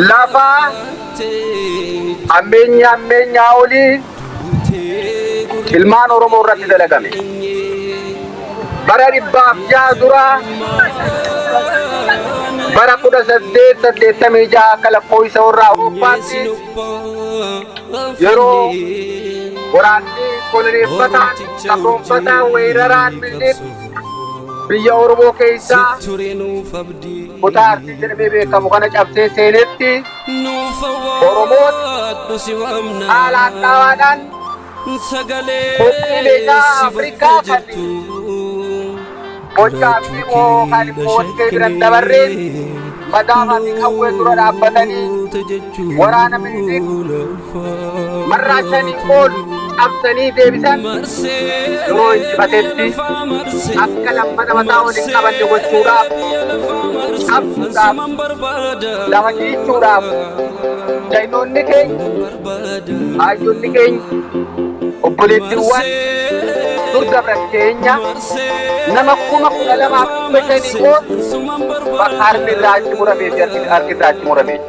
Lafa hammeenya hammeenyaa olii ilmaan Oromoo irratti dalagame. Bara 106 dura, bara 1886 akka lakkoofsa warra Awurooppaatti, yeroo waraanni koloneeffataan, gabroonfataan, weeraraan Minilik biyya Oromoo keessaa kutaa Arsii jedhamee beekamu kana cabsee seenetti, Oromoon haala hadhaawaadhaan qophii meeshaa Afrikaa kan bocaa fi yookaan immoo wantee biran dabarreen madaafaa fi qawwee dura dhaabbatanii waraana Minilik marraa shanii ol cabsanii deebisan. Yeroo injifatetti akka lammata mataa ol hin qabanne gochuudhaaf, cabsuudhaaf, lafa dhiichuudhaaf, jaynoonni keenya, hayyonni keenya, obboleettiiwwan dur dabran keenya nama 12,500 ol bakka harmi irraa achi muramee fi harki irraa achi muramee.